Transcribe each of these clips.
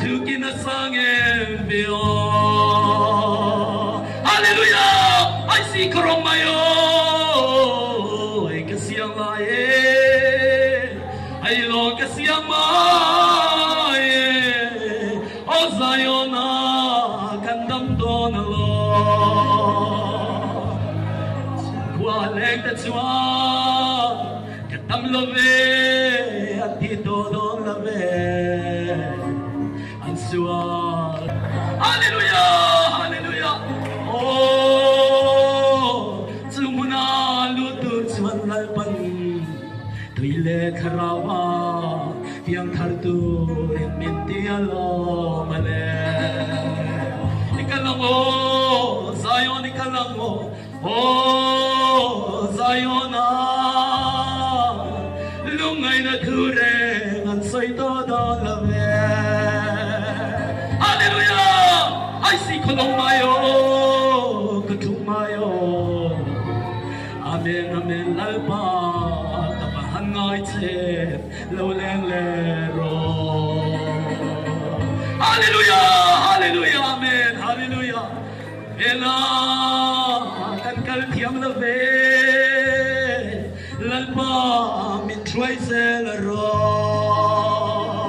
Thukin a sang em ve aw. Hallelujah! Ai si kharom mai aw, ai ka siang lai e, ai lo ka siang mai e, aw Zion ah kan dam dawn alo. Chhungkhua leng te chuan Ka tam lo ve, an ti tawh dawn lo ve, an sual. Hallelujah! Hallelujah! Aw, chu hmuna lut tur chuan Lalpan tui leh thlarau a piang thar turin min ti alawm a le. I kal ang aw, Zion i kal ang aw, Aw Zion-a lungngaihna thu reng an sawi tawh dawn lo ve. Hallelujah! Ai si khaw lo mai aw, ka thu mai aw. Amen, amen, Lalpa ka va han ngai che, lo leng leh rawh. Hallelujah! Hallelujah! Amen! Hallelujah! Hela kan kal thiam lo ve, Lalpa min hruai zel rawh.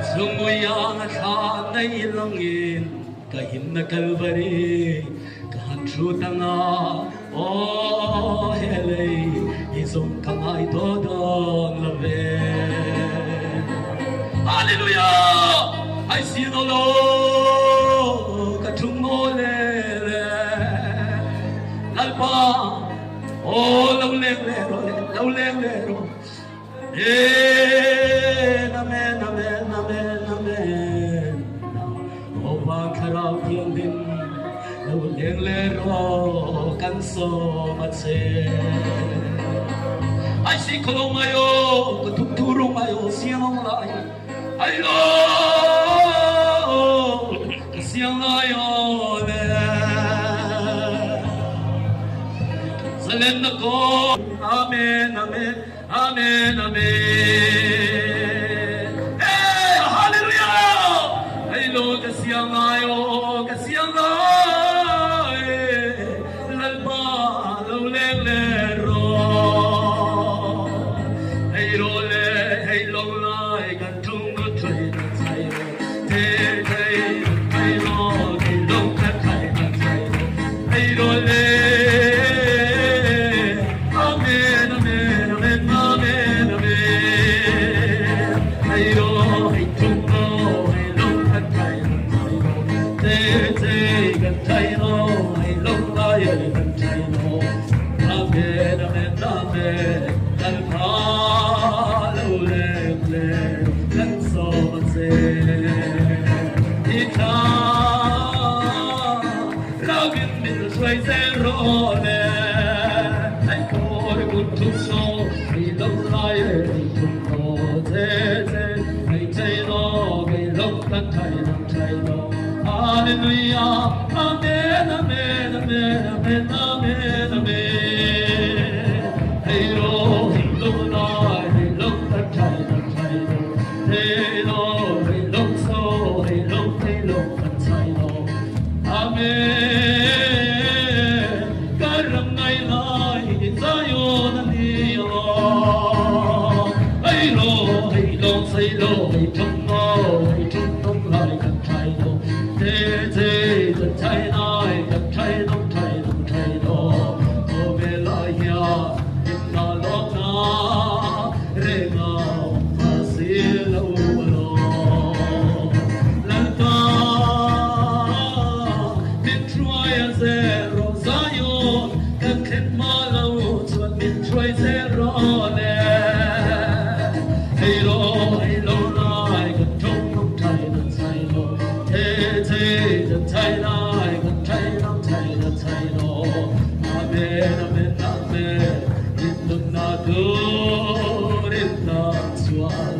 Chunguiang a thla nei langin ka himna Kalvari ka han hrut anga, aw helei hi zawng ka ngai tawh dawn lo ve. Hallelujah! Ai si no lo ka thung maw le le Lalpa aw lo leng le ro le lo leng le ro Amen amen amen amen amen Aw vang thlarau thianghlim lo leng le ro kan sawm a che Ai si kholo mai aw ka thuk thu ro mai aw siang ong lai ai lo ka siang lai aw le zalen na ko Amen amen Amen amen Hey hallelujah Hei lo ka siang lai aw ka siang lai Lalpa lo leng le rawh Hei ro le hei lo lai kan tung nu thei na thai ro Te thei thai ro hei lo ka thai na thai ro Hei ro le Amen amen amen amen amen Hei ro hei tung ro hei lo kan thai na thai ro Te te kan thai ro hei lo lai kan thai ro Amen amen amen Lalpa lo leng le kan sawm a che I thla Ravin min hruai zel rawh le Hei kawi kut thum saw hei lo lai e hei thum law che che hei chei law kei lo kan thai lo thai lo Hallelujah Amen Amen Amen Amen Amen Amen Hei ro hei lo lai hei lo kan thai lo thai lo Hei lo hei lo saw hei lo hei lo kan thai lo Amen Ka ram ngai lai Zion a ni aw Hei lo hei lo sei lo hei thum lo hei thum tum lai kan thai lo Te te kan thai nai kan thai lo thai lo thai lo Tho ve lai hia in na lo na re nga ma si lo lo Lalpa min hruai a zel rawh Zion kan thlen hma lo chuan min hruai zel rawh le Hei rawh hei lo lai kan thawk thawk thai na chai lo The the kan chai lai kan thai lo thai na chai lo Amen amen amen in nunna turin na chuan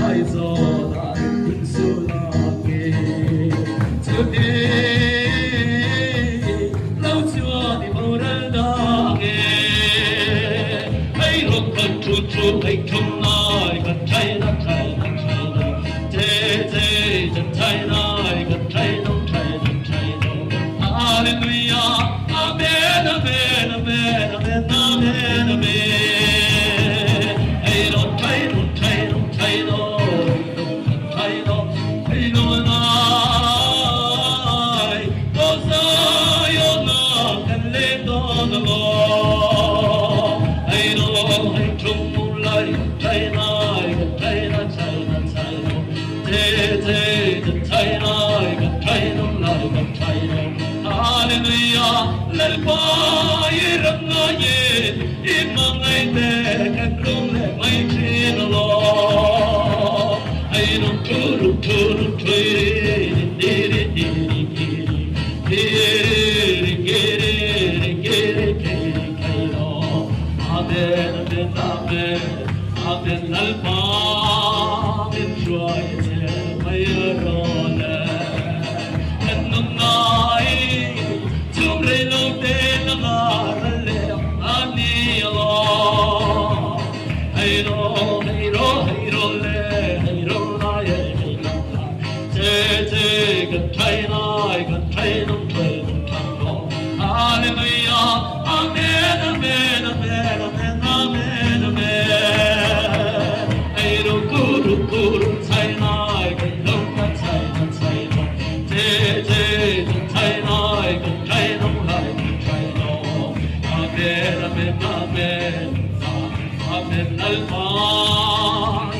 Aizawlah insulak e Chuti lo chuan i boral dang e Hei rawk kan thu thu hei thum nai kan thai na thai na thai na Te. Lalpa i ram ngaiin i hmangaihte kan rum leh mai thin alawm. Ai lung thu lung thu lung thui ri ri ri ri ri ri ri ri ri ri ri ri ri ri thei lo. Amen amen amen amen Lalpa min hruai che mai rawh le. Kan nungai chhum rei lo te lama ral leh a ni alawm. Hei ro hei ro hei ro le hei ro lai e hei lo lai che che kan thai lai kan thai nung thai nung thang lo. Hallelujah Amen Amen Amen Amen Amen Amen Hei ro ku ru ku ru chai lai kan lo ka chai na chai lo che che kan chai lai kan thai nung lai kan thai lo. Amen Amen Amen Amen Lalpa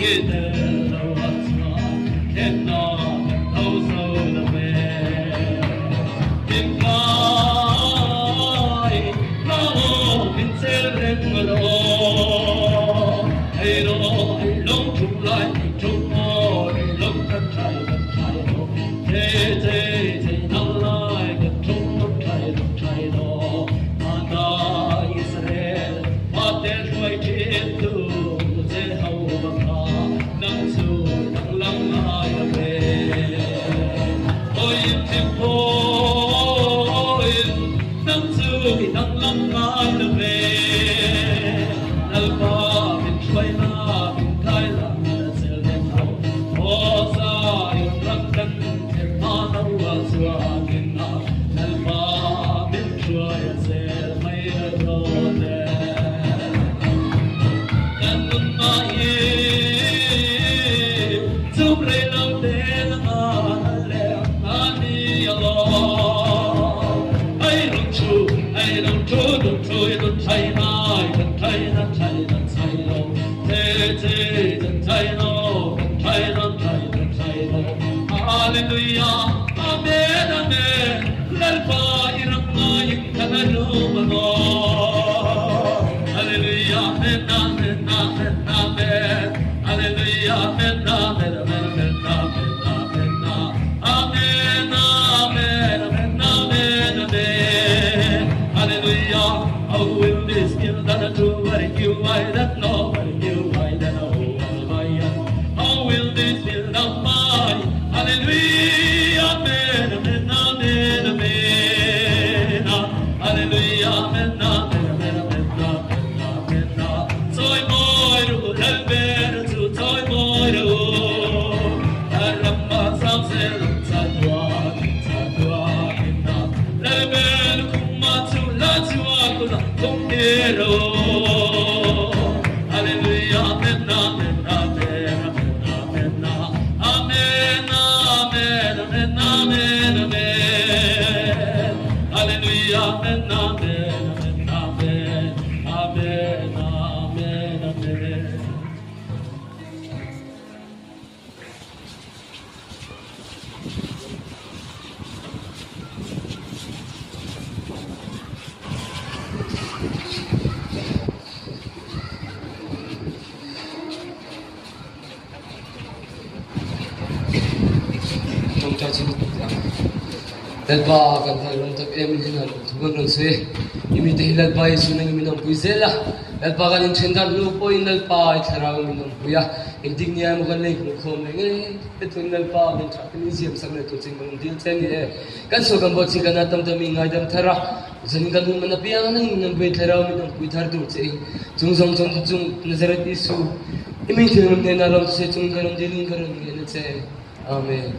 i tel lo a chuan khenna kan tho zo lo ve. Min kai na aw min chel reng lo. Hei lo hei lo thu lai hei thu aw hei lo kan thai kan thai lo. Che che che nang lai kan thu thai lo thai lo. Mana Israel fate hruai thin tu Jehovah kha nang chu danglam ngai lo ve. Oi thim phawiin nang chu i danglam ngai lo ve. Lalpa min hruai na min kai la zel reng lo. Aw Zion ram kan thlen hma lo a chuanin a Lalpa min hruai a zel mai rawh le. Kan nun mah hi chum rei lo te lama leh a ni alawm. Ai lung thu, ai lung thu, lung thu i lung thai nai, kan thai na thai na thai lo, che che kan thai lo, kan thai lo thai lo thai lo. Hallelujah, Amen, Amen, Lalpa i ram ngaiin kan a rum alawm. Hallelujah, Amen, Amen, Amen, Amen, Hallelujah, Amen, Amen, Amen, Amen, Amen, Amen, Amen, Amen, Amen, Amen, Amen, Hallelujah, How will this kill that true what you I that know what you I that know How will this fill the mind? Hallelujah, Amen, Amen, Amen, Amen. Hallelujah, Amen, Amen, Amen, Amen, Amen, Amen. Choi moi ru lal ber chu choi moi ru. Ramma sam se lam cha tua cha tua na. Lal ber khum ma chu la chua ku la khum te ro. Hallelujah, Amen, Amen, Amen, Amen, Amen, Amen, Amen, Amen, Amen. Hallelujah, Amen, Amen, Amen, Amen, Amen, Amen, Amen. Tawngtai chu ang. Lalpa kan hal ram tak em hin hal thu kan rawn sawi. I mite hi Lalpa Jesuh nang min awmpui zel a. Lalpa kan inthen dar hnu pawhin Lalpa i thlarau min awmpui a. Engtik ni emaw kan lei hmuh khawm leh ngei te chuan Lalpa min thlah kan insiam sak leh tur che in kan rawn dil che a ni e. Kan sual kan buatchih kan ah tam tam i ngaidam thar a. Zan kan hun man apiang nang min awmpui thlarau min awmpui thar tur che in chung zawng zawng te chung Nazareth Isu i min thilngan hnenah lawm se chung kan rawn dil in ka rawn ngen a che. Amen.